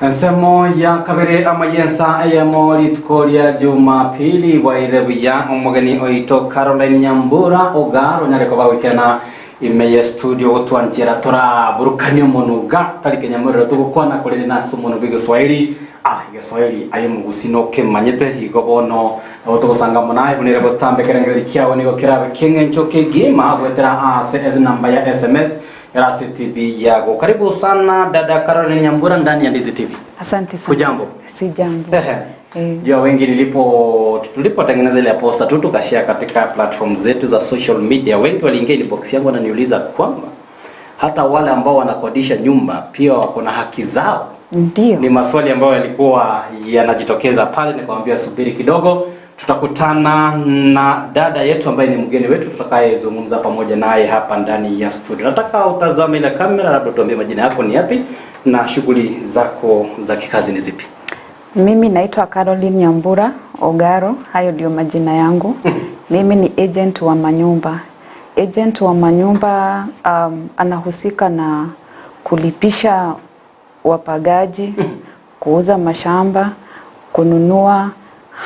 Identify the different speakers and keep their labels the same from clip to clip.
Speaker 1: Ensemo ya kabere amayensa eyemo rituko rya Jumapili bwaire buya omogeni oito Caroline Nyambura Ogaro nyareko bagwikena imeye studio gutwanjira turaburukania omonuga tari kenyamurero tugukwana kurere nase omono bwa Egeswahili Egeswahili aye omogusi nokemanyete igo bono nabo togosanga monaye bunere botambe kerengeri kiago nigo kerabe keng'encho kegima gwetera ase ase namba ya SMS Erasi TV yako. Karibu sana dada Caroline Nyambura ndani ya Ndizi TV.
Speaker 2: Asante sana.
Speaker 1: Hujambo?
Speaker 2: Si jambo.
Speaker 1: Jua wengi tulipotengeneza ile posta tu tukashare katika platform zetu za social media, wengi waliingia inbox yangu wananiuliza kwamba hata wale ambao wanakodisha nyumba pia wako na haki zao.
Speaker 2: Ndio.
Speaker 1: Ni maswali ambayo yalikuwa yanajitokeza pale, nikamwambia subiri kidogo, tutakutana na dada yetu ambaye ni mgeni wetu tutakayezungumza pamoja naye hapa ndani ya studio. Nataka utazame ile kamera, labda tuambie majina yako ni yapi na shughuli zako za kikazi ni zipi?
Speaker 2: Mimi naitwa Caroline Nyambura Ogaro, hayo ndio majina yangu. Mimi ni agent wa manyumba. Agent wa manyumba anahusika na kulipisha wapagaji, kuuza mashamba, kununua,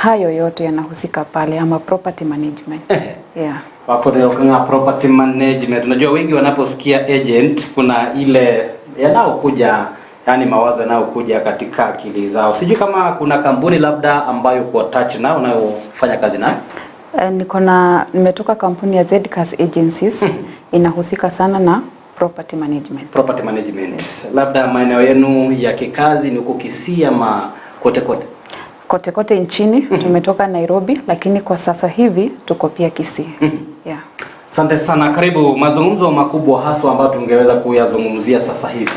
Speaker 2: hayo yote yanahusika pale, ama property management. Yeah.
Speaker 1: Wako ni property management. Unajua wengi wanaposikia agent kuna ile yanayokuja, yani mawazo yanayokuja katika akili zao. Sijui kama kuna kampuni labda ambayo uko touch nao unayofanya kazi nayo.
Speaker 2: Nimetoka kampuni ya Zcas Agencies inahusika sana na property management.
Speaker 1: Property management. Yes. Labda maeneo yenu ya kikazi ni huko Kisii ama kote kote?
Speaker 2: Kote kote nchini. Tumetoka Nairobi lakini kwa sasa hivi tuko pia Kisii. Yeah.
Speaker 1: Asante sana, karibu. Mazungumzo makubwa haswa ambayo tungeweza kuyazungumzia sasa hivi.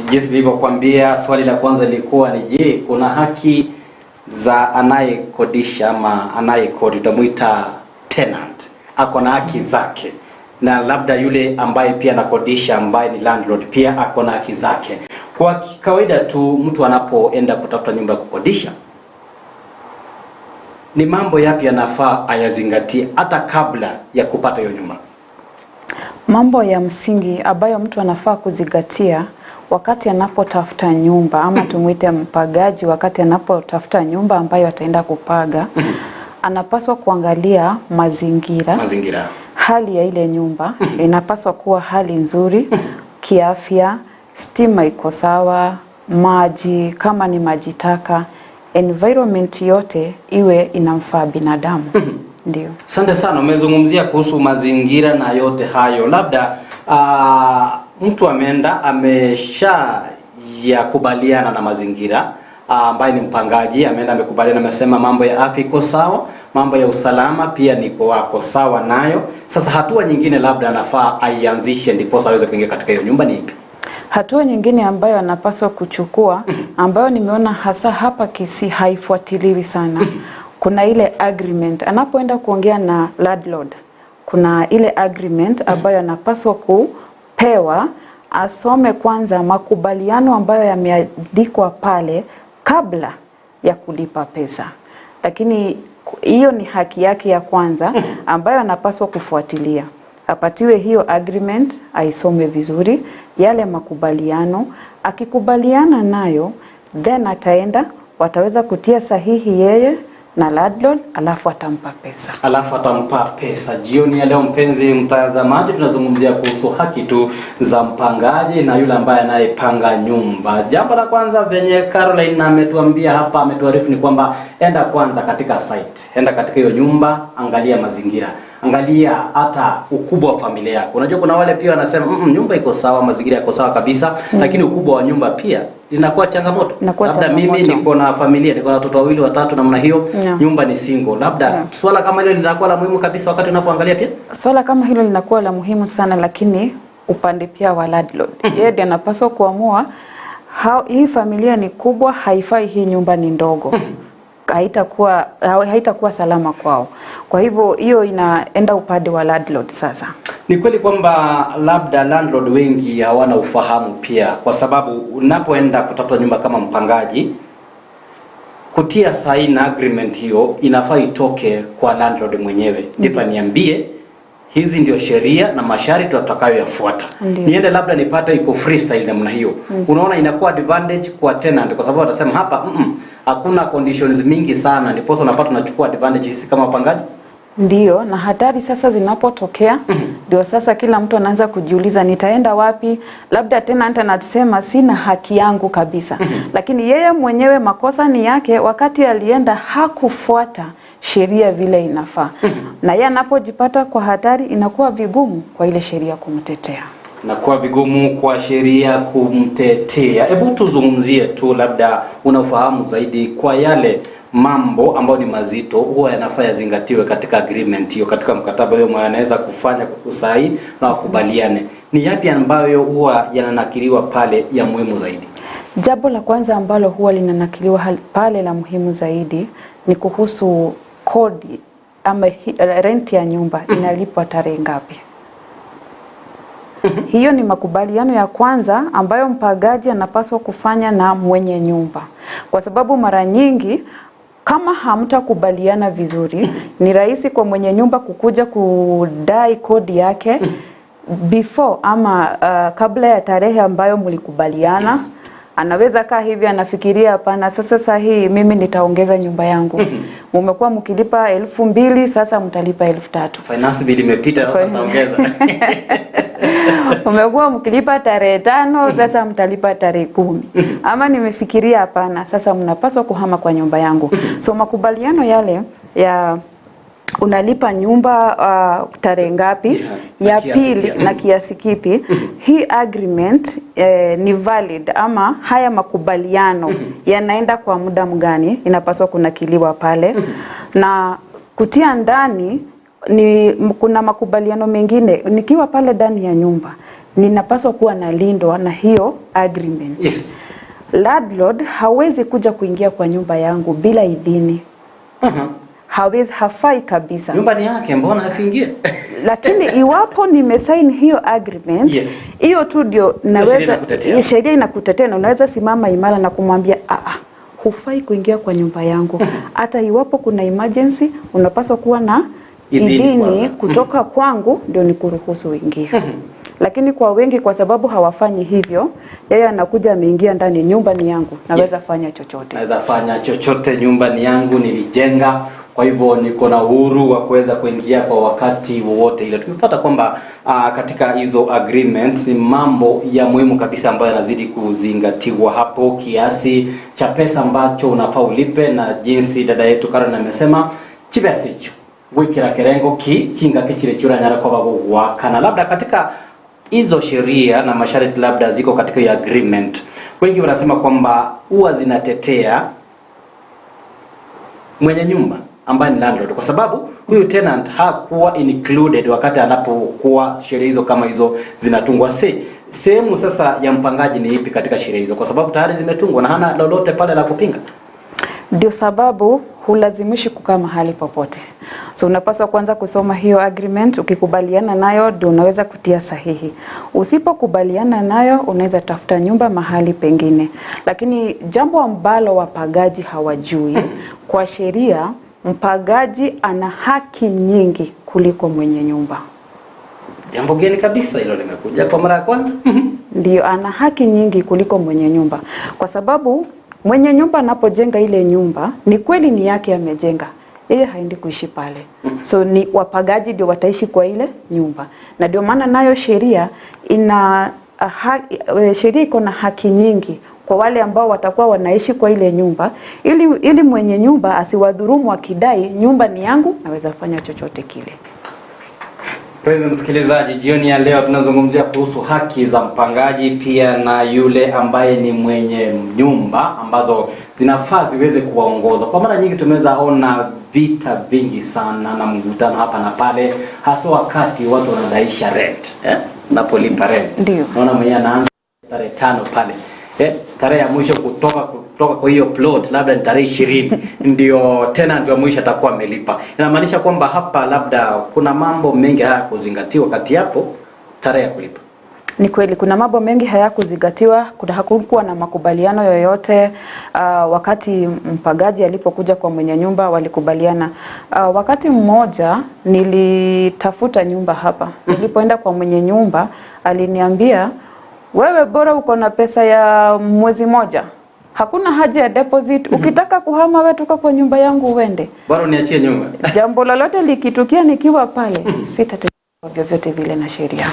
Speaker 1: Jinsi nilivyokuambia, swali la kwanza lilikuwa ni je, kuna haki za anayekodisha ama anayekodi, tutamuita tenant, ako na haki zake, na labda yule ambaye pia anakodisha ambaye ni landlord pia ako na haki zake. Kwa kawaida tu mtu anapoenda kutafuta nyumba ya kukodisha, ni mambo yapi yanafaa ayazingatie hata kabla ya kupata hiyo nyumba?
Speaker 2: Mambo ya msingi ambayo mtu anafaa kuzingatia wakati anapotafuta nyumba ama tumuite mpagaji, wakati anapotafuta nyumba ambayo ataenda kupaga, anapaswa kuangalia mazingira. Hali ya ile nyumba inapaswa kuwa hali nzuri kiafya, stima iko sawa, maji kama ni maji taka, environment yote iwe inamfaa binadamu. Ndio.
Speaker 1: Asante sana, umezungumzia kuhusu mazingira na yote hayo. Labda mtu ameenda amesha yakubaliana na mazingira, ambaye ni mpangaji ameenda amekubaliana, amesema mambo ya afya iko sawa, mambo ya usalama pia niko wako sawa nayo. Sasa hatua nyingine labda anafaa aianzishe ndiposa aweze kuingia katika hiyo nyumba ni ipi?
Speaker 2: Hatua nyingine ambayo anapaswa kuchukua, ambayo nimeona hasa hapa Kisii haifuatiliwi sana, kuna ile agreement anapoenda kuongea na landlord, kuna ile agreement ambayo anapaswa kupewa, asome kwanza makubaliano ambayo yameandikwa pale kabla ya kulipa pesa. Lakini hiyo ni haki yake ya kwanza ambayo anapaswa kufuatilia. Apatiwe hiyo agreement, aisome vizuri yale makubaliano. Akikubaliana nayo, then ataenda, wataweza kutia sahihi yeye na landlord, alafu atampa pesa.
Speaker 1: Alafu atampa pesa. Jioni ya leo mpenzi mtazamaji, tunazungumzia kuhusu haki tu za mpangaji na yule ambaye anayepanga nyumba. Jambo la kwanza venye Caroline ametuambia hapa, ametuarifu ni kwamba enda kwanza katika site, enda katika hiyo nyumba, angalia mazingira, angalia hata ukubwa wa familia yako. Unajua kuna wale pia wanasema nyumba iko sawa, mazingira yako sawa kabisa, lakini ukubwa wa nyumba pia linakuwa changamoto.
Speaker 2: Inakuwa
Speaker 1: Labda mimi
Speaker 2: changamoto.
Speaker 1: niko na familia, niko na watoto wawili watatu namna hiyo, nyumba ni single. Labda swala kama hilo linakuwa la muhimu kabisa wakati unapoangalia pia?
Speaker 2: Swala kama hilo linakuwa la muhimu sana, lakini Upande pia wa landlord. Yeye ndiye anapaswa kuamua hii familia ni kubwa, haifai, hii nyumba ni ndogo, haitakuwa salama kwao. Kwa hivyo hiyo inaenda upande wa landlord sasa.
Speaker 1: Ni kweli kwamba labda landlord wengi hawana ufahamu pia, kwa sababu unapoenda kutafuta nyumba kama mpangaji, kutia saini na agreement hiyo inafaa itoke kwa landlord mwenyewe. Ndipo niambie hizi ndio sheria na masharti tutakayoyafuata. Niende labda nipate iko freestyle namna hiyo. Unaona inakuwa advantage kwa tenant kwa sababu watasema hapa hakuna conditions mingi sana, ndiposa unapata tunachukua advantage sisi kama wapangaji.
Speaker 2: Ndio, na hatari sasa zinapotokea ndio sasa kila mtu anaanza kujiuliza nitaenda wapi? Labda tenant anasema sina haki yangu kabisa. Lakini yeye mwenyewe makosa ni yake, wakati alienda hakufuata sheria vile inafaa. Na yeye anapojipata kwa hatari inakuwa vigumu kwa ile sheria kumtetea.
Speaker 1: Inakuwa vigumu kwa sheria kumtetea. Hebu tuzungumzie tu, labda unaofahamu zaidi kwa yale mambo ambayo ni mazito huwa yanafaa yazingatiwe katika agreement hiyo, katika mkataba hiyo anaweza kufanya kusaini na wakubaliane. Ni yapi ambayo huwa yananakiliwa pale ya muhimu zaidi?
Speaker 2: Jambo la kwanza ambalo huwa linanakiliwa pale la muhimu zaidi ni kuhusu kodi ama renti ya nyumba inalipwa tarehe ngapi. Hiyo ni makubaliano ya kwanza ambayo mpangaji anapaswa kufanya na mwenye nyumba, kwa sababu mara nyingi kama hamtakubaliana vizuri, ni rahisi kwa mwenye nyumba kukuja kudai kodi yake before ama kabla ya tarehe ambayo mlikubaliana. Anaweza kaa hivi anafikiria, hapana, sasa saa hii mimi nitaongeza nyumba yangu. Mumekuwa mkilipa 2,000, sasa mtalipa 3,000.
Speaker 1: Finance bill imepita, sasa nitaongeza.
Speaker 2: Umekuwa mkilipa tarehe 5, sasa mtalipa tarehe 10. Ama nimefikiria, hapana, sasa mnapaswa kuhama kwa nyumba yangu. So makubaliano yale ya unalipa nyumba tarehe ngapi,
Speaker 1: Yeah,
Speaker 2: ya
Speaker 1: na kiasi
Speaker 2: pili
Speaker 1: pia.
Speaker 2: na kiasi kipi, hii agreement ni valid ama haya makubaliano yanaenda kwa muda mgani, inapaswa kunakiliwa pale. Na kutia ndani ni kuna makubaliano mengine, nikiwa pale ndani ya nyumba ninapaswa kuwa nalindwa na hiyo agreement. Landlord hawezi kuja kuingia kwa nyumba yangu bila idhini. Hawezi, hafai kabisa.
Speaker 1: Nyumba ni yake, mbona asiingie?
Speaker 2: Lakini iwapo nimesign hiyo agreement, hiyo tu ndio
Speaker 1: sheria
Speaker 2: naweza,
Speaker 1: inakutetea.
Speaker 2: sheria inakutetea na unaweza simama imara na kumwambia hufai kuingia kwa nyumba yangu. Hata iwapo kuna emergency unapaswa kuwa na
Speaker 1: Idhini
Speaker 2: idhini
Speaker 1: kwanza.
Speaker 2: kutoka kwangu ndio nikuruhusu uingie. Lakini kwa wengi, kwa sababu hawafanyi hivyo, yeye anakuja ameingia ndani, nyumba ni yangu, naweza fanya chochote.
Speaker 1: Naweza fanya chochote, nyumba ni yangu, nilijenga, kwa hivyo niko na uhuru wa kuweza kuingia kwa wakati wowote ile. Tumepata kwamba katika hizo agreement ni mambo ya muhimu kabisa ambayo yanazidi kuzingatiwa hapo, kiasi cha pesa ambacho unafaa ulipe na jinsi dada yetu Karen amesema chibesicho gwikira kerengo ki chinga kichire chura nyara kwa bago wakana labda katika hizo sheria na masharti labda ziko katika hiyo agreement. Wengi wanasema kwamba huwa zinatetea mwenye nyumba ambaye ni landlord, kwa sababu huyu tenant hakuwa included wakati anapokuwa sheria hizo kama hizo zinatungwa. Sehemu sasa ya mpangaji ni ipi katika sheria hizo, kwa sababu tayari zimetungwa na hana lolote pale la kupinga?
Speaker 2: Ndio sababu hulazimishi kukaa mahali popote. So unapaswa kwanza kusoma hiyo agreement, ukikubaliana nayo ndio unaweza kutia sahihi. Usipokubaliana nayo unaweza tafuta nyumba mahali pengine. Lakini jambo ambalo wapagaji hawajui, kwa sheria mpagaji ana haki nyingi kuliko mwenye nyumba.
Speaker 1: Jambo geni kabisa hilo, limekuja kwa mara ya kwanza.
Speaker 2: Ndio, ana haki nyingi kuliko mwenye nyumba, kwa sababu mwenye nyumba anapojenga ile nyumba, ni kweli ni yake amejenga, yeye haendi kuishi pale. So ni wapagaji ndio wataishi kwa ile nyumba, na ndio maana nayo sheria ina sheria iko na haki nyingi kwa wale ambao watakuwa wanaishi kwa ile nyumba, ili mwenye nyumba asiwadhurumu akidai nyumba ni yangu, naweza fanya chochote kile.
Speaker 1: Mpenzi msikilizaji, jioni ya leo tunazungumzia kuhusu haki za mpangaji pia na yule ambaye ni mwenye nyumba ambazo zinafaa ziweze kuwaongoza. Kwa mara nyingi tumeweza ona vita vingi sana na mvutano hapa na pale, hasa wakati watu wanadaisha rent. Unapolipa rent.
Speaker 2: Ndio.
Speaker 1: Naona mwenyewe anaanza tarehe 5 pale. Tarehe ya mwisho kutoka kwa hiyo plot labda ni tarehe 20 ndio tenant wa mwisho atakuwa amelipa. Inamaanisha kwamba hapa labda kuna mambo mengi haya kuzingatiwa kati yapo tarehe ya kulipa.
Speaker 2: Ni kweli kuna mambo mengi hayakuzingatiwa, kuna hakukuwa na makubaliano yoyote. Wakati mpangaji alipokuja kwa mwenye nyumba walikubaliana. Wakati mmoja nilitafuta nyumba hapa. Nilipoenda kwa mwenye nyumba aliniambia, wewe bora uko na pesa ya mwezi moja, hakuna haja ya deposit. Ukitaka kuhama wewe toka kwa nyumba yangu uende.
Speaker 1: Bora uniachie nyumba.
Speaker 2: Jambo lolote likitukia nikiwa pale sitatetewa vyovyote vile na sheria.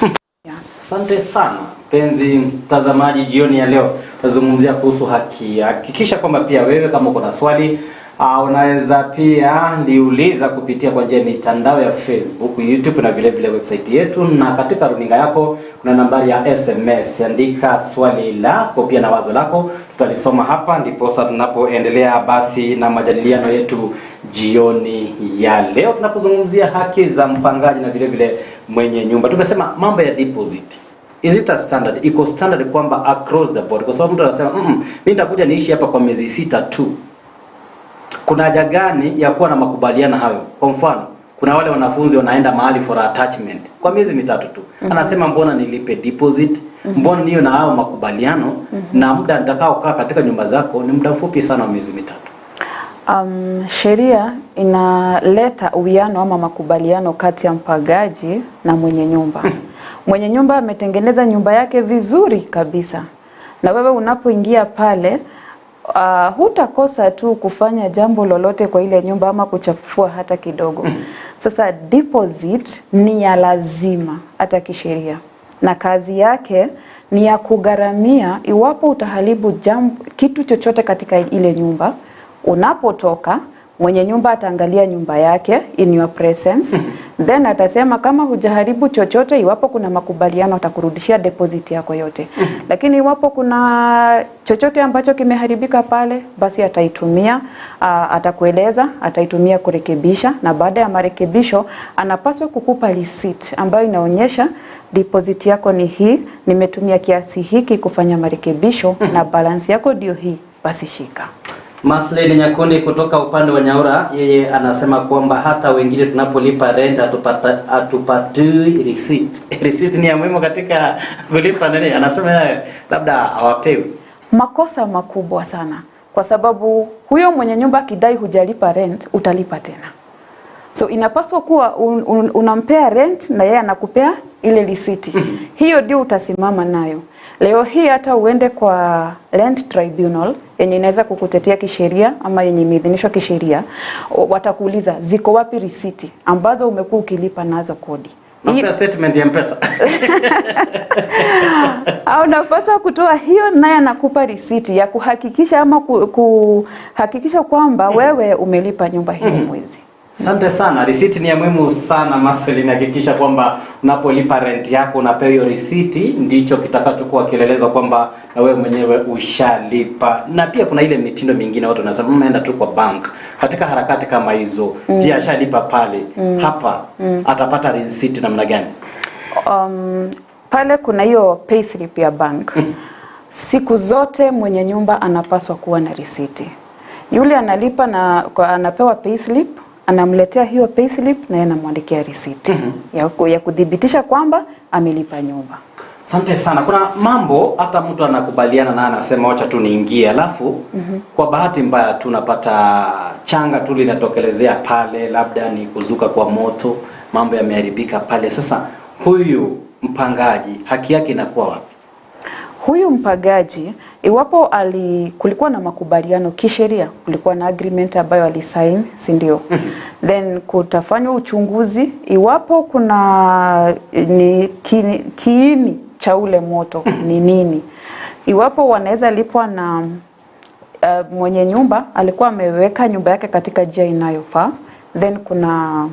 Speaker 1: Asante sana mpenzi mtazamaji, jioni ya leo tunazungumzia kuhusu haki. Hakikisha kwamba pia wewe kama uko na swali unaweza pia liuliza kupitia kwa njia ya mitandao ya Facebook, YouTube na vile vile website yetu, na katika runinga yako kuna nambari ya SMS. Andika swali lako pia na wazo lako, tutalisoma hapa ndiposa tunapoendelea basi na majadiliano yetu jioni ya leo tunapozungumzia haki za mpangaji na vile vile mwenye nyumba. Tumesema mambo ya deposit. Is it a standard? Iko standard kwamba across the board, kwa sababu mtu anasema mimi nitakuja niishi hapa kwa miezi 6 tu. Kuna haja gani ya kuwa na makubaliano hayo? Kwa mfano, kuna wale wanafunzi wanaenda mahali for attachment kwa miezi 3 tu. Anasema mbona nilipe deposit? Mbona niyo na hayo makubaliano? Na muda nitakao kaa katika nyumba zako ni muda mfupi sana wa miezi 3.
Speaker 2: Sheria inaleta uwiano ama makubaliano kati ya mpangaji na mwenye nyumba. Mwenye nyumba ametengeneza nyumba yake vizuri kabisa, na wewe unapoingia pale hutakosa tu kufanya jambo lolote kwa ile nyumba ama kuchafua hata kidogo. Sasa deposit ni ya lazima hata kisheria, na kazi yake ni ya kugharamia iwapo utaharibu jambo, kitu chochote katika ile nyumba. Unapotoka mwenye nyumba ataangalia nyumba yake in your presence, then atasema kama hujaharibu chochote, iwapo kuna makubaliano atakurudishia deposit yako yote. Lakini iwapo kuna chochote ambacho kimeharibika pale, basi ataitumia, atakueleza, ataitumia kurekebisha, na baada ya marekebisho anapaswa kukupa receipt ambayo inaonyesha deposit yako ni hii, nimetumia kiasi hiki kufanya marekebisho na balance yako ndio hii, basi shika.
Speaker 1: Maslin Nyakundi kutoka upande wa Nyaura, yeye anasema kwamba hata wengine tunapolipa rent hatupatui receipt. Receipt ni ya muhimu katika kulipa nini? Anasema yeye labda hawapewi.
Speaker 2: Makosa makubwa sana, kwa sababu huyo mwenye nyumba akidai hujalipa rent, utalipa tena. So inapaswa kuwa unampea rent na yeye anakupea ile risiti. Hiyo ndio utasimama nayo. Leo hii hata uende kwa Rent Tribunal yenye inaweza kukutetea kisheria ama yenye imeidhinishwa kisheria, watakuuliza ziko wapi risiti ambazo umekuwa ukilipa nazo kodi.
Speaker 1: Nampea statement ya M-Pesa.
Speaker 2: Au unapaswa kutoa hiyo, naye anakupa risiti ya kuhakikisha ama kuhakikisha kwamba wewe umelipa nyumba hiyo mwezi.
Speaker 1: Asante sana. Risiti ni ya muhimu sana Marceline, hakikisha kwamba unapolipa rent yako unapewa hiyo risiti, ndicho kitakachokuwa kielelezo kwamba na wewe mwenyewe ushalipa. Na pia kuna ile mitindo mingine watu wanasema mnaenda tu kwa bank. Katika harakati kama hizo, je, ashalipa pale? Hapa atapata risiti namna gani?
Speaker 2: Pale kuna hiyo payslip ya bank. Siku zote mwenye nyumba anapaswa kuwa na risiti. Yule analipa na anapewa payslip, anamletea hiyo payslip na yeye anamwandikia risiti ya kudhibitisha kwamba amelipa nyumba.
Speaker 1: Asante sana. Kuna mambo hata mtu anakubaliana na anasema wacha tu niingie, alafu kwa bahati mbaya tu unapata changa tu linatokelezea pale, labda ni kuzuka kwa moto, mambo yameharibika pale. Sasa huyu mpangaji haki yake inakuwa wapi?
Speaker 2: Huyu mpangaji iwapo kulikuwa na makubaliano kisheria, kulikuwa na agreement ambayo alisign, si ndio? Then kutafanywa uchunguzi iwapo kuna ni kiini cha ule moto ni nini. Iwapo wanaweza lipwa na mwenye nyumba alikuwa ameweka nyumba yake katika njia inayofaa, then kuna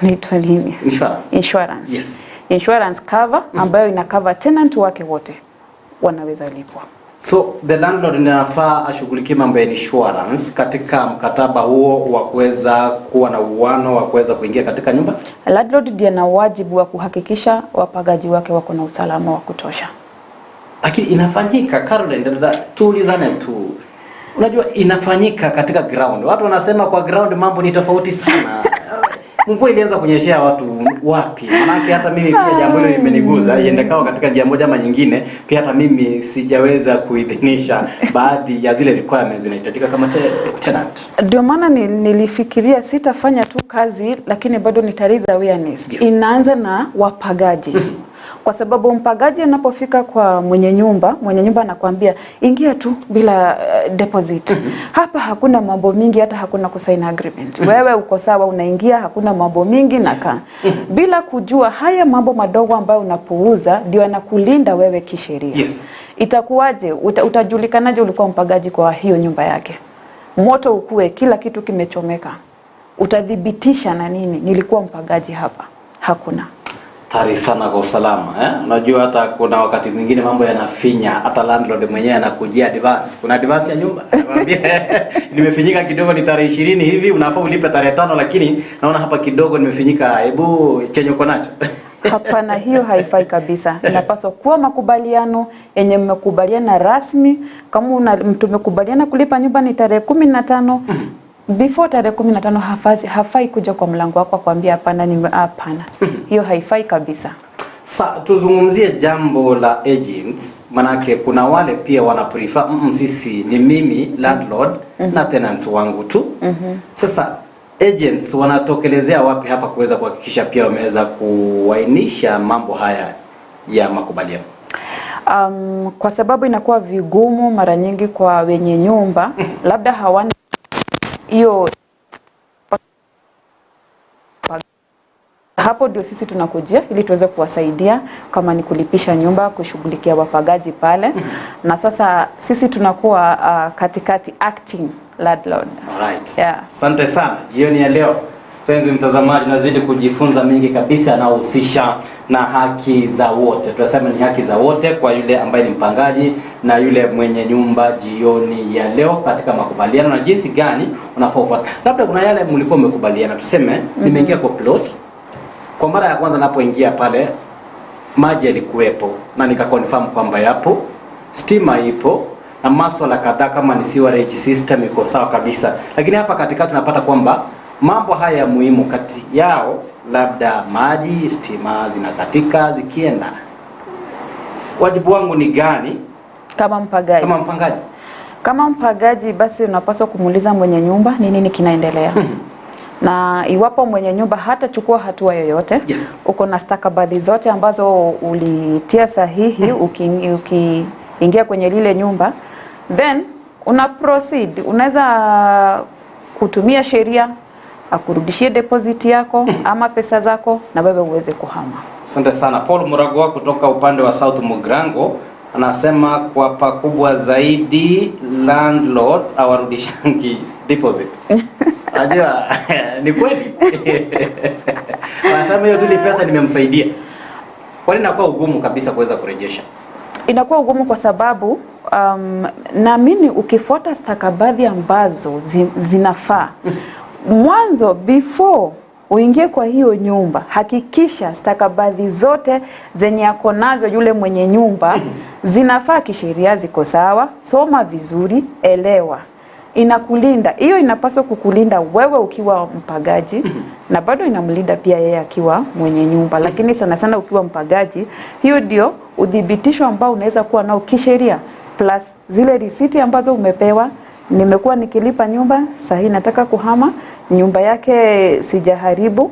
Speaker 2: inaitwa nini?
Speaker 1: Insurance.
Speaker 2: Insurance.
Speaker 1: Yes.
Speaker 2: Insurance cover ambayo ina cover tenant wake wote wanaweza lipwa.
Speaker 1: So the landlord inafaa ashughulikie mambo ya insurance katika mkataba huo wa kuweza kuwa na uwano wa kuweza kuingia katika nyumba.
Speaker 2: Landlord ndiye ana wajibu wa kuhakikisha wapagaji wake wako na usalama wa kutosha.
Speaker 1: Lakini inafanyika, Caroline, dada, tuulizane tu. Unajua inafanyika katika ground. Watu wanasema kwa ground mambo ni tofauti sana. Mvua ilianza kunyeshea watu wapi? Maanake hata mimi pia jambo hilo limeniguza, iendekao katika njia moja ama nyingine, pia hata mimi sijaweza kuidhinisha baadhi ya zile requirements zinahitajika kama tenant.
Speaker 2: Ndio maana nilifikiria sitafanya tu kazi, lakini bado nita raise awareness. Inaanza na wapagaji kwa sababu mpagaji anapofika kwa mwenye nyumba anakuambia ingia tu bila deposit. Hapa hakuna mambo mingi, hata hakuna kusign agreement. Wewe uko sawa, unaingia, hakuna mambo mingi na kaa bila kujua haya mambo madogo ambayo unapuuza ndio yanakulinda wewe kisheria. Itakuwaje? Utajulikanaje ulikuwa mpagaji kwa hiyo nyumba yake? Moto ukue, kila kitu kimechomeka, utathibitisha na nini? Nilikuwa mpagaji hapa? Hakuna.
Speaker 1: Hatari sana kwa usalama, eh? Unajua hata kuna wakati mwingine mambo yanafinya, hata landlord mwenyewe anakujia advance. Kuna advance ya nyumba. Anakuambia nimefinyika kidogo, ni tarehe 20 hivi, unafaa ulipe tarehe 5, lakini naona hapa kidogo nimefinyika, hebu chenye uko nacho.
Speaker 2: Hapana, hiyo haifai kabisa. Inapaswa kuwa makubaliano yenye mmekubaliana rasmi. Kama tumekubaliana kulipa nyumba ni tarehe 15, before tarehe 15 hafai kuja kwa mlango wako akwambia hapana, hapana. Hiyo haifai kabisa.
Speaker 1: Sa tuzungumzie jambo la agents, manake kuna wale pia wana prefer sisi ni mimi landlord na tenants wangu tu. Sasa agents wanatokelezea wapi hapa kuweza kuhakikisha pia wameweza kuainisha mambo haya ya makubaliano?
Speaker 2: Kwa sababu inakuwa vigumu mara nyingi kwa wenye nyumba, labda hawana hiyo. Hapo ndio sisi tunakujia ili tuweze kuwasaidia kama ni kulipisha nyumba, kushughulikia wapagaji pale. Na sasa sisi tunakuwa katikati, acting landlord.
Speaker 1: Alright.
Speaker 2: Yeah.
Speaker 1: Asante sana. Jioni ya leo, mpenzi mtazamaji, tunazidi kujifunza mengi kabisa yanayohusisha na haki za wote. Tunasema ni haki za wote kwa yule ambaye ni mpangaji na yule mwenye nyumba jioni ya leo katika makubaliano na jinsi gani unafaa ufuate. Labda kuna yale mlikuwa mmekubaliana, tuseme nimeingia kwa plot kwa mara ya kwanza, napoingia pale maji yalikuwepo na nikaconfirm kwamba yapo, stima ipo na maswala kadhaa kama ni sewerage system iko sawa kabisa, lakini hapa katikati tunapata kwamba mambo haya muhimu kati yao labda maji, stima zinakatika zikienda, wajibu wangu ni gani
Speaker 2: Kama mpagaji?
Speaker 1: Kama mpangaji?
Speaker 2: Kama mpagaji basi unapaswa kumuuliza mwenye nyumba ni nini kinaendelea. Na iwapo mwenye nyumba hatachukua hatua yoyote, uko na stakabadhi zote ambazo ulitia sahihi ukiingia kwenye lile nyumba, then una proceed. Unaweza kutumia sheria akurudishie deposit yako ama pesa zako na wewe uweze kuhama.
Speaker 1: Asante sana. Paul Muragwa kutoka upande wa South Mugrango anasema kwa pakubwa zaidi landlord awarudishangi deposit. Unajua ni kweli. Anasema hiyo tu ni pesa nimemsaidia. Kwani inakuwa ugumu kabisa kuweza kurejesha?
Speaker 2: Inakuwa ugumu kwa sababu naamini ukifuata stakabadhi ambazo zinafaa mwanzo, before uingie kwa hiyo nyumba, hakikisha stakabadhi zote zenye ako nazo yule mwenye nyumba zinafaa kisheria, ziko sawa. Soma vizuri, elewa, inakulinda. Hiyo inapaswa kukulinda wewe ukiwa mpagaji na bado inamlinda pia yeye akiwa mwenye nyumba, lakini sana sana ukiwa mpagaji, hiyo ndio udhibitisho ambao unaweza kuwa nao kisheria, plus zile risiti ambazo umepewa. Nimekuwa nikilipa nyumba, sahii nataka kuhama nyumba yake, sijaharibu.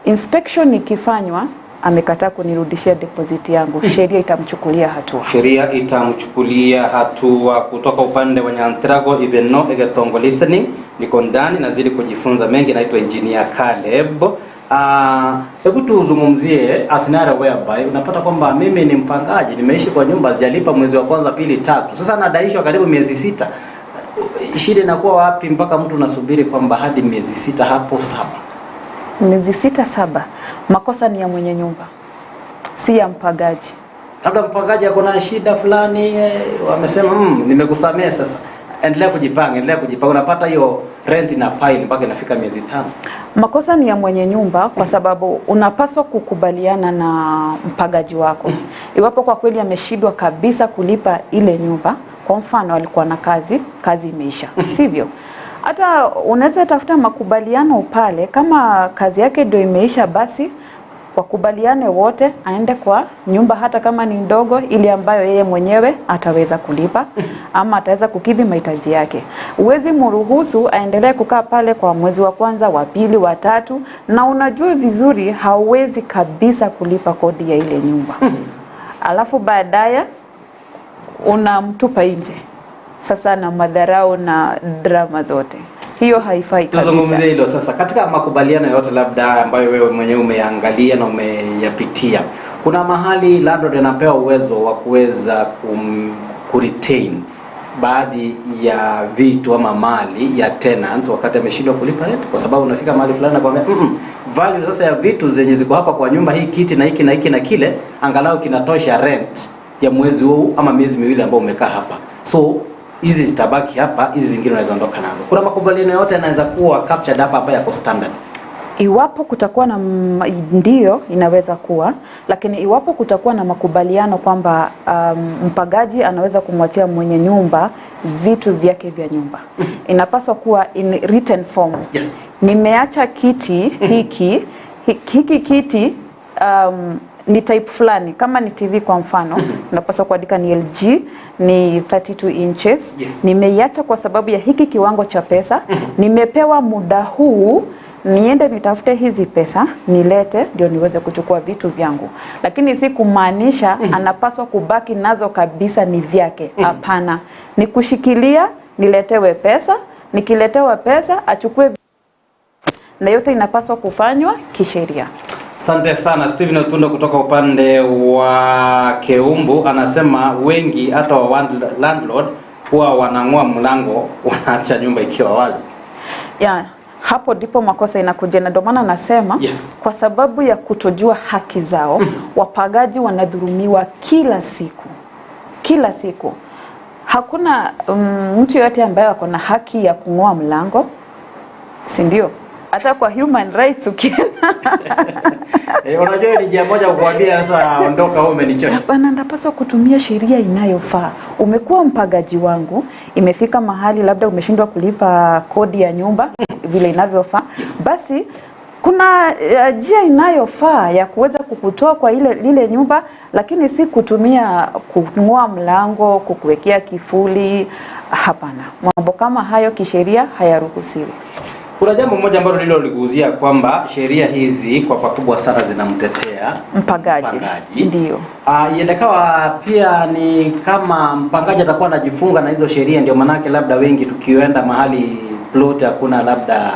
Speaker 2: Inspection ikifanywa, amekataa kunirudishia deposit yangu, sheria itamchukulia hatua.
Speaker 1: Sheria itamchukulia hatua. Kutoka upande wa Nyantrago Ibeno Egetongo listening, niko ndani nazidi kujifunza mengi. Naitwa Engineer Caleb. Hebu tuzungumzie a scenario whereby unapata kwamba mimi ni mpangaji, nimeishi kwa nyumba, sijalipa mwezi wa kwanza, pili, tatu, sasa nadaishwa karibu miezi 6. Shida inakuwa wapi mpaka mtu unasubiri kwamba hadi miezi 6 hapo 7?
Speaker 2: Miezi 6 7, makosa ni ya mwenye nyumba, si ya mpagaji.
Speaker 1: Labda mpangaji ako na shida fulani, wamesema nimekusamea sasa, endelea kujipanga, endelea kujipanga. Unapata hiyo rent ina pile mpaka inafika miezi 5.
Speaker 2: Makosa ni ya mwenye nyumba kwa sababu unapaswa kukubaliana na mpangaji wako. Iwapo kwa kweli ameshindwa kabisa kulipa ile nyumba, kwa mfano alikuwa na kazi, kazi imeisha, sivyo? Hata unaweza tafuta makubaliano pale, kama kazi yake ndio imeisha, basi wakubaliane wote, aende kwa nyumba hata kama ni ndogo, ile ambayo yeye mwenyewe ataweza kulipa ama ataweza kukidhi mahitaji yake. Huwezi mruhusu aendelee kukaa pale kwa mwezi wa kwanza, wa pili, wa tatu, na unajua vizuri hauwezi kabisa kulipa kodi ya ile nyumba, alafu baadaye unamtupa nje. Sasa na madharau na drama zote, hiyo haifai kabisa.
Speaker 1: Tuzungumzie hilo sasa. Katika makubaliano yote labda ambayo wewe mwenyewe umeangalia na umeyapitia, kuna mahali landlord anapewa uwezo wa kuweza kuretain baadhi ya vitu ama mali ya tenants wakati ameshindwa kulipa rent, kwa sababu unafika mahali fulani na kwambia value sasa ya vitu zenye ziko hapa kwa nyumba hii, kiti na hiki na hiki na kile, angalau kinatosha rent ya mwezi huu ama miezi miwili ambao umekaa hapa, so hizi zitabaki hapa, hizi zingine unaweza ondoka nazo. Kuna makubaliano yote yanaweza kuwa captured hapa hapa yako standard.
Speaker 2: Iwapo kutakuwa na ndio inaweza kuwa, lakini iwapo kutakuwa na makubaliano kwamba mpangaji anaweza kumwachia mwenye nyumba vitu vyake vya nyumba, inapaswa kuwa in written form. Nimeacha kiti hiki, hiki kiti ni type fulani, kama ni TV kwa mfano, unapaswa kuandika ni LG, ni 32 inches. Nimeiacha kwa sababu ya hiki kiwango cha pesa. Nimepewa muda huu niende nitafute hizi pesa nilete ndio niweze kuchukua vitu vyangu, lakini si kumaanisha anapaswa kubaki nazo kabisa ni vyake. Hapana, ni kushikilia niletewe pesa, nikiletewa pesa achukue, na yote inapaswa kufanywa kisheria.
Speaker 1: Asante sana. Steven Otundo kutoka upande wa Keumbu anasema wengi hata wa landlord huwa wanang'oa mlango, wanaacha nyumba ikiwa wazi.
Speaker 2: Ya, hapo ndipo makosa inakuja, na ndio maana nasema kwa sababu ya kutojua haki zao, wapagaji wanadhulumiwa kila siku, kila siku. Hakuna mtu yoyote ambaye ako na haki ya kung'oa mlango, si ndio? Hata kwa human rights ukienda
Speaker 1: Unajua ni njia moja kukuambia sasa ondoka, wewe umenichosha.
Speaker 2: Hapana, ndapaswa kutumia sheria inayofaa. Umekuwa mpagaji wangu, imefika mahali labda umeshindwa kulipa kodi ya nyumba vile inavyofaa. Basi kuna njia inayofaa ya kuweza kukutoa kwa ile lile nyumba, lakini si kutumia kung'oa mlango, kukuwekea kifuli. Hapana, mambo kama hayo kisheria hayaruhusiwi.
Speaker 1: Kuna jambo moja ambalo nililoligusia kwamba sheria hizi kwa pakubwa sana zinamtetea
Speaker 2: Mpagaji.
Speaker 1: mpangaji.
Speaker 2: Ndio.
Speaker 1: Iendekawa pia ni kama mpangaji atakuwa anajifunga na hizo sheria, ndio manake labda wengi tukienda mahali plot hakuna labda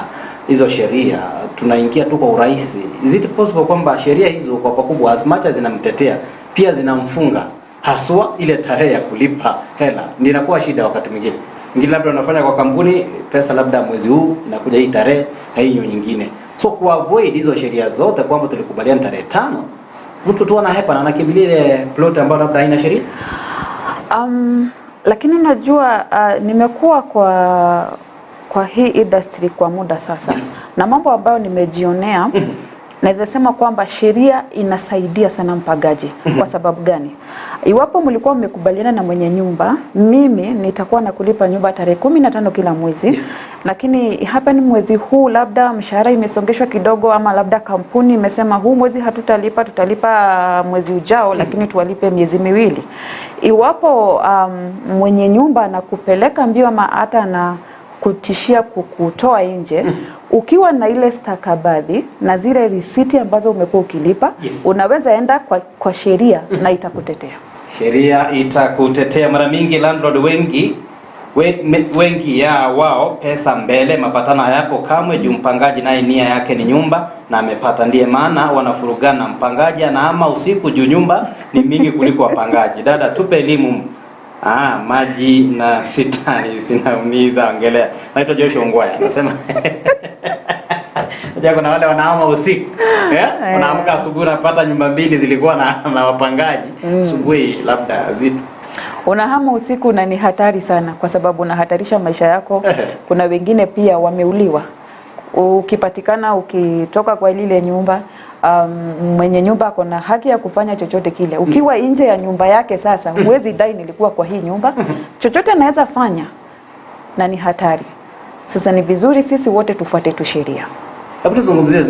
Speaker 1: hizo sheria, tunaingia tu kwa urahisi. Is it possible kwamba sheria hizo kwa pakubwa as much as zinamtetea pia zinamfunga, haswa ile tarehe ya kulipa hela ndio inakuwa shida wakati mwingine. Mwingine labda unafanya kwa kampuni, pesa labda mwezi huu inakuja hii tarehe na hii nyingine. So ku avoid hizo sheria zote kwamba tulikubaliana tarehe 5, mtu tu anahepa na anakimbilia ile plot ambayo labda haina sheria.
Speaker 2: Lakini unajua nimekuwa kwa hii industry kwa muda sasa. Na mambo ambayo nimejionea, naweza sema kwamba sheria inasaidia sana mpagaji. Kwa sababu gani? Iwapo mlikuwa mmekubaliana na mwenye nyumba, mimi nitakuwa nakulipa nyumba tarehe 15 kila mwezi. Lakini hapa ni mwezi huu labda mshahara imesongeshwa kidogo, ama labda kampuni imesema huu mwezi hatutalipa, tutalipa mwezi ujao, lakini tuwalipe miezi miwili. Iwapo mwenye nyumba anakupeleka mbio ama hata na kutishia kukutoa nje, ukiwa na ile stakabadhi na zile risiti ambazo umekuwa ukilipa, unaweza enda kwa sheria na itakutetea.
Speaker 1: Sheria itakutetea. Mara mingi landlord wengi wengi ya wao pesa mbele, mapatano hayapo kamwe juu mpangaji naye nia yake ni nyumba na amepata, ndiye maana wanafurugana. Mpangaji anahama usiku juu nyumba ni mingi kuliko wapangaji. Dada, tupe elimu. Maji na sitani zinaumiza, ongelea. Naitwa Joshua Ongwaya, anasema Unajua kuna wale wanahama usiku. Unaamka asubuhi unapata nyumba mbili zilikuwa na wapangaji. Asubuhi labda zipo.
Speaker 2: Unahama usiku na ni hatari sana, kwa sababu unahatarisha maisha yako. Kuna wengine pia wameuliwa. Ukipatikana ukitoka kwa lile nyumba, mwenye nyumba ako na haki ya kufanya chochote kile. Ukiwa nje ya nyumba yake sasa, huwezi dai nilikuwa kwa hii nyumba. Chochote anaweza fanya na ni hatari. Sasa ni vizuri sisi wote tufuate tu sheria.
Speaker 1: Hebu tuzungumzie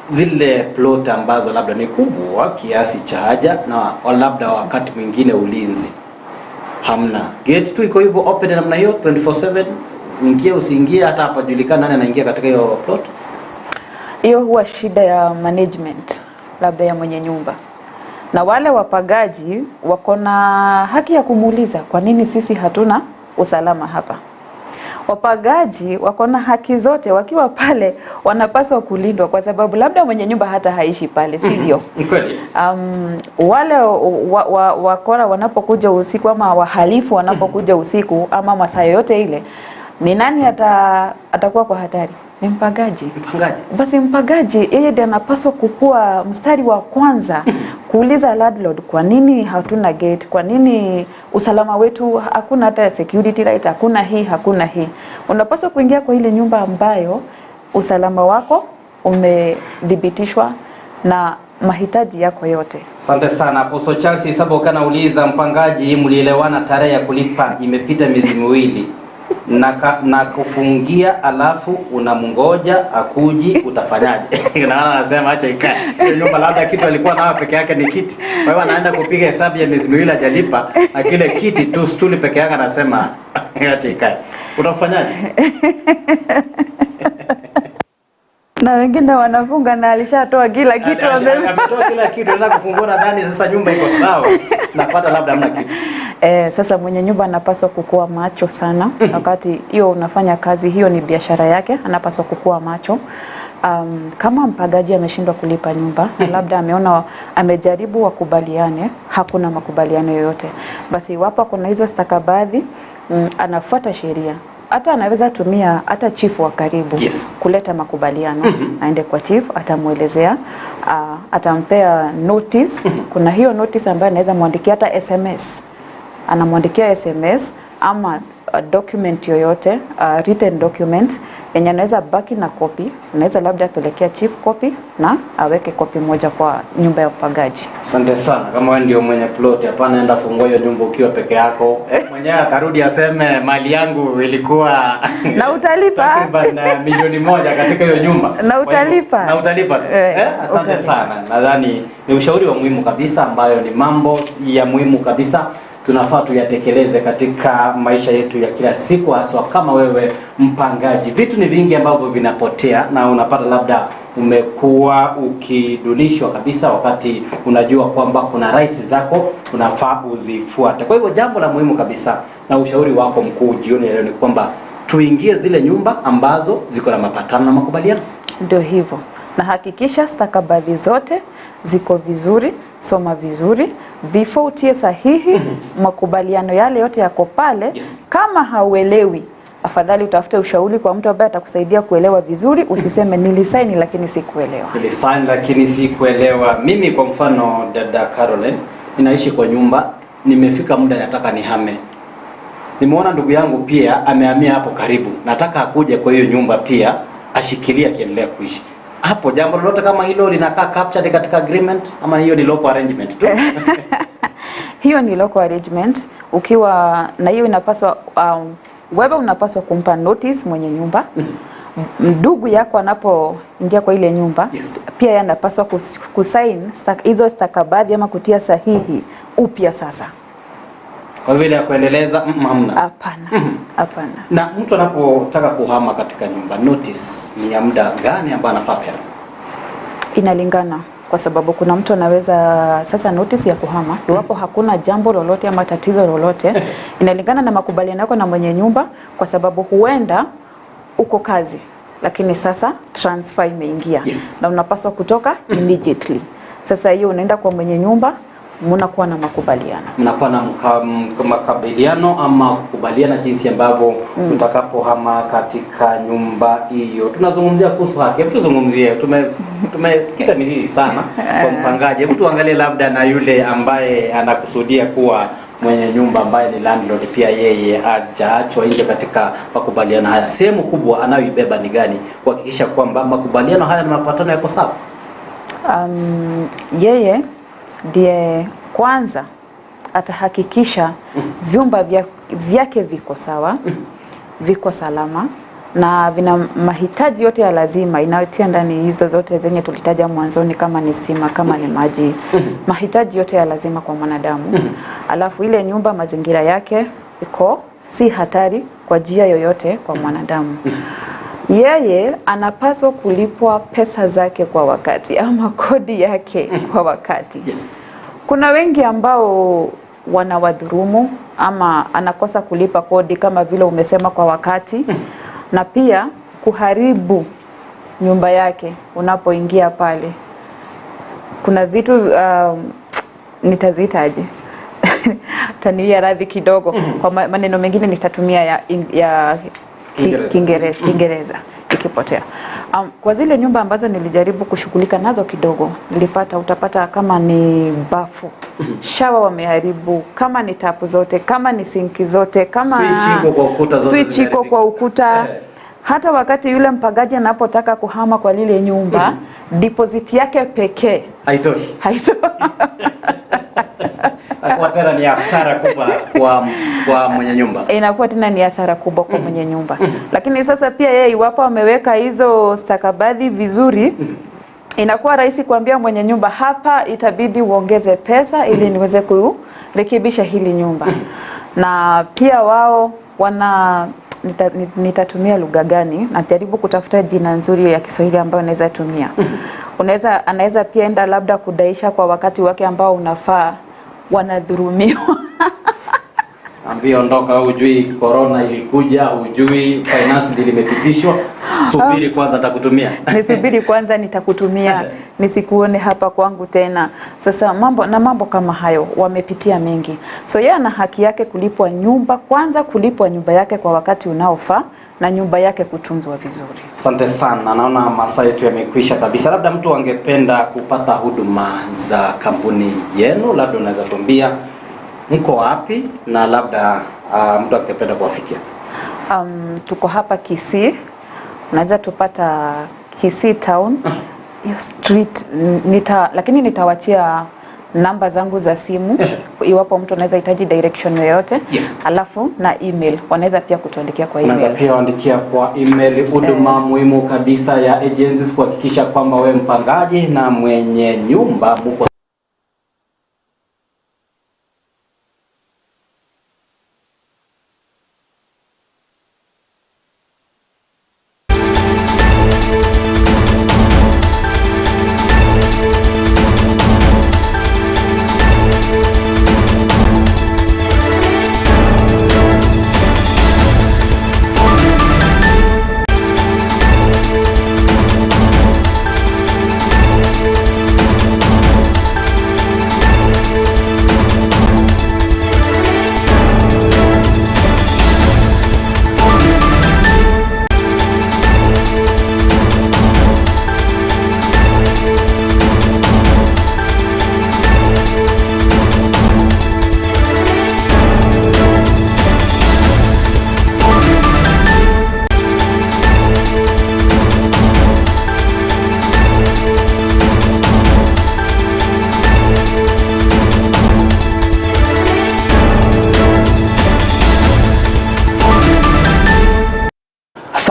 Speaker 1: zile plot ambazo labda ni kubwa kiasi cha haja na labda wakati mwingine ulinzi hamna. Gate tu iko hivyo open namna hiyo 24/7, uingie usiingie, hata hapajulikani nani anaingia katika hiyo plot.
Speaker 2: Hiyo huwa shida ya management, labda ya mwenye nyumba. Na wale wapagaji wako na haki ya kumuuliza kwa nini sisi hatuna usalama hapa. Wapagaji wako na haki zote, wakiwa pale wanapaswa kulindwa, kwa sababu labda mwenye nyumba hata haishi pale, sivyo?
Speaker 1: Ni kweli.
Speaker 2: Wale wakora wanapokuja usiku ama wahalifu wanapokuja usiku ama masaa yoyote ile, ni nani atakuwa kwa hatari? Ni mpagaji.
Speaker 1: Mpangaji.
Speaker 2: Basi mpagaji yeye ndiye anapaswa kukua mstari wa kwanza kuuliza landlord, kwa nini hatuna gate? Kwa nini usalama wetu hakuna, hata security light hakuna, hii hakuna hii. Unapaswa kuingia kwa ile nyumba ambayo usalama wako umethibitishwa na mahitaji yako yote.
Speaker 1: Asante sana. Apostle Charles Isaboka anauliza, mpangaji, mlielewana tarehe ya kulipa imepita miezi miwili na kufungia, alafu unamngoja akuji, utafanyaje? Na anasema acha ikae. Hiyo nyumba labda kitu alikuwa nayo peke yake ni kiti. Kwa hiyo anaenda kupiga hesabu ya miezi miwili hajalipa, na kile kiti tu stuli peke yake, anasema acha ikae. Utafanyaje?
Speaker 2: Na wengine wanafunga na alishatoa kila kitu,
Speaker 1: Ametoa kila kitu, anataka kufungua, nadhani sasa nyumba iko sawa. Napata labda hamna kitu.
Speaker 2: Sasa mwenye nyumba anapaswa kukua macho sana wakati hiyo unafanya kazi hiyo, ni biashara yake, anapaswa kukua macho. Kama mpagaji ameshindwa kulipa nyumba na labda ameona amejaribu wakubaliane, hakuna makubaliano yoyote, basi iwapo kuna hizo stakabadhi, anafuata sheria. Hata anaweza tumia hata chifu wa karibu kuleta makubaliano. Aende kwa chief, atamuelezea, atampea notice. Kuna hiyo notice ambayo anaweza muandikia hata SMS. Anamwandikia SMS ama document yoyote, written document yenye anaweza baki na copy, anaweza labda apelekea chief copy na aweke copy moja kwa nyumba ya upagaji.
Speaker 1: Asante sana. Kama wewe ndio mwenye plot, hapana enda fungua hiyo nyumba ukiwa peke yako. Mwenyewe atarudi aseme mali yangu ilikuwa
Speaker 2: na utalipa
Speaker 1: takriban 1,000,000 katika hiyo nyumba.
Speaker 2: Na utalipa.
Speaker 1: Na utalipa. Asante
Speaker 2: utalipa
Speaker 1: sana. Nadhani ni ushauri wa muhimu kabisa, ambayo ni mambo ya muhimu kabisa tunafaa tuyatekeleze katika maisha yetu ya kila siku, haswa kama wewe mpangaji. Vitu ni vingi ambavyo vinapotea na unapata labda umekuwa ukidunishwa kabisa, wakati unajua kwamba kuna rights zako unafaa uzifuate. Kwa hivyo jambo la muhimu kabisa na ushauri wako mkuu jioni ya leo ni kwamba tuingie zile nyumba ambazo ziko na mapatano na makubaliano.
Speaker 2: Ndio hivyo, na hakikisha stakabadhi zote ziko vizuri, soma vizuri before utie sahihi. Makubaliano yale yote yako pale. Kama hauelewi, afadhali utafute ushauri kwa mtu ambaye atakusaidia kuelewa vizuri. Usiseme nilisaini lakini sikuelewa.
Speaker 1: Nilisaini lakini sikuelewa. Mimi kwa mfano, dada Caroline, ninaishi kwa nyumba, nimefika muda nataka nihame. Nimeona ndugu yangu pia amehamia hapo karibu, nataka akuje kwa hiyo nyumba pia ashikilie akiendelea kuishi hapo. Jambo lolote kama hilo linakaa captured katika agreement ama hiyo ni local arrangement tu?
Speaker 2: Hiyo ni local arrangement. Ukiwa na hiyo inapaswa, wewe unapaswa kumpa notice mwenye nyumba. Ndugu yako anapoingia kwa ile nyumba, pia yeye anapaswa kusign hizo stakabadhi ama kutia sahihi upya sasa.
Speaker 1: Kwa vile ya kuendeleza hamna.
Speaker 2: Hapana. Hapana.
Speaker 1: Na mtu anapotaka kuhama katika nyumba, notice ni ya muda gani ambayo anafaa peana?
Speaker 2: Inalingana, kwa sababu kuna mtu anaweza sasa notice ya kuhama iwapo hakuna jambo lolote ama tatizo lolote, inalingana na makubaliano yako na mwenye nyumba, kwa sababu huenda uko kazi lakini sasa transfer imeingia na unapaswa kutoka immediately. Sasa hiyo unaenda kwa mwenye nyumba, Mnakuwa na makubaliano,
Speaker 1: mnakuwa na makabiliano ama kukubaliana jinsi ambavyo mtakapohama katika nyumba hiyo. Tunazungumzia kuhusu haki, hebu tuzungumzie, tumekita mizizi sana kwa mpangaji. Hebu tuangalie labda na yule ambaye anakusudia kuwa mwenye nyumba ambaye ni landlord, pia yeye hajaachwa nje katika makubaliano haya. Sehemu kubwa anayoibeba ni gani kuhakikisha kwamba makubaliano haya na mapatano yako sawa?
Speaker 2: Yeye ndiye kwanza atahakikisha vyumba vyake viko sawa, viko salama na vina mahitaji yote ya lazima inayotia ndani hizo zote zenye tulitaja mwanzoni, kama ni stima, kama ni maji, mahitaji yote ya lazima kwa mwanadamu. Alafu ile nyumba mazingira yake iko si hatari kwa njia yoyote kwa mwanadamu. Yeye anapaswa kulipwa pesa zake kwa wakati ama kodi yake kwa wakati.
Speaker 1: Yes.
Speaker 2: Kuna wengi ambao wanawadhurumu ama anakosa kulipa kodi kama vile umesema kwa wakati, na pia kuharibu nyumba yake unapoingia pale. Kuna vitu nitaziitaje? Taniwia radhi kidogo kwa maneno mengine nitatumia ya Kiingereza ikipotea. Kwa zile nyumba ambazo nilijaribu kushughulika nazo kidogo, nilipata utapata kama ni bafu, shawa wameharibu, kama ni tapu zote, kama ni sinki zote, kama
Speaker 1: switch iko kwa ukuta zote
Speaker 2: switch iko kwa ukuta. Hata wakati yule mpangaji anapotaka kuhama kwa lile nyumba, deposit yake pekee
Speaker 1: haitoshi.
Speaker 2: Haitoshi.
Speaker 1: Inakuwa tena ni hasara kubwa kwa mwenye nyumba.
Speaker 2: Inakuwa tena ni hasara kubwa kwa mwenye nyumba. Lakini sasa pia yeye iwapo ameweka hizo stakabadhi vizuri, inakuwa rahisi kuambia mwenye nyumba, hapa itabidi uongeze pesa ili niweze kurekebisha hili nyumba. Na pia wao wana nitatumia lugha gani? Najaribu kutafuta jina nzuri ya Kiswahili ambayo naweza tumia. Anaweza pia enda labda kudaisha kwa wakati wake ambao unafaa, wanadhurumiwa.
Speaker 1: Ambia ondoka, hujui corona ilikuja, hujui finance bill imepitishwa, subiri kwanza nitakutumia.
Speaker 2: Nisubiri kwanza nitakutumia, nisikuone hapa kwangu tena. Sasa mambo kama hayo wamepitia mengi. So yeye ana haki yake kulipwa nyumba kwanza, kulipwa nyumba yake kwa wakati unaofaa na nyumba yake kutunzwa vizuri.
Speaker 1: Asante sana, naona masaa yetu yamekwisha kabisa. Labda mtu angependa kupata huduma za kampuni yenu, labda unaweza tuambia mko wapi na labda mtu angependa kuwafikia?
Speaker 2: Tuko hapa Kisii, unaweza tupata Kisii town hiyo street, lakini nitawatia namba zangu za simu iwapo mtu anaweza hitaji direction yoyote.
Speaker 1: Yes.
Speaker 2: Alafu na email wanaweza pia kutuandikia kwa email.
Speaker 1: Unaweza pia waandikia kwa email. Huduma muhimu kabisa ya agencies kuhakikisha kwamba wewe mpangaji na mwenye nyumba mko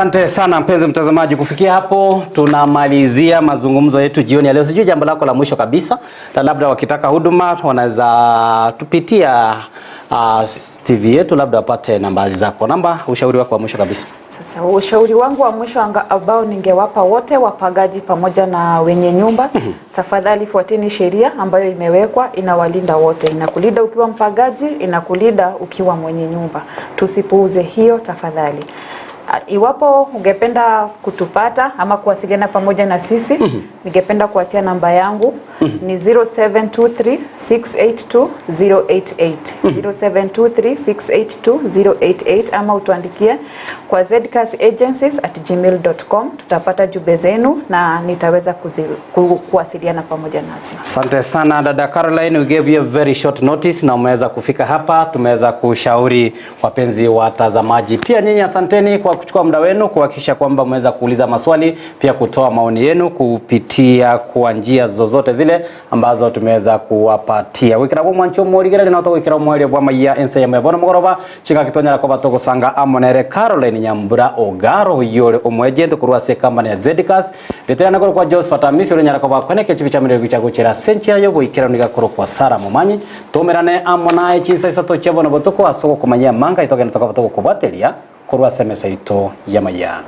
Speaker 1: Asante sana mpenzi mtazamaji, kufikia hapo tunamalizia mazungumzo yetu jioni ya leo. Sijui jambo lako la mwisho kabisa, na labda wakitaka huduma wanaweza tupitia TV yetu, labda wapate namba zako. Namba, ushauri wako wa mwisho kabisa.
Speaker 2: Sasa ushauri wangu wa mwisho ambao ningewapa wote wapangaji pamoja na wenye nyumba, tafadhali fuateni sheria ambayo imewekwa, inawalinda wote. Inakulinda ukiwa mpangaji, inakulinda ukiwa mwenye nyumba. Tusipuuze hiyo tafadhali. Iwapo ungependa kutupata ama kuwasiliana pamoja na sisi, ningependa kuachia namba yangu ni 0723 682 088, 0723 682 088, ama utuandikie kwa zcasagencies@gmail.com. Tutapata jumbe zenu na nitaweza kuwasiliana pamoja nasi.
Speaker 1: Asante sana, dada Caroline, we gave you a very short notice na umeweza kufika hapa, tumeweza kushauri wapenzi watazamaji. Pia nyinyi asanteni kwa kuchukua muda wenu kuhakikisha kwamba umeweza kuuliza maswali, pia kutoa maoni yenu kupitia kwa njia zozote zile ambazo tumeweza kuwapatia. Wikira bwo mwancho morigera na wikira mwari bwa maya ense ya mebono mugoroba chika kitonyera ko batogosanga amonere Caroline Nyambura Ogaro yore omwejente kurwa se company ya Zedcas ritera nakoro kwa Josephat Amisi uri nyarako bakweneke chibi cha mirego cha guchera senchera yo goikera niga koro kwa Sara Momanyi tomerane amonaye chinsa isato chebono botuko asoko kumanya manga itogenda toka batoko kubateria kurwa semesa ito ya maya.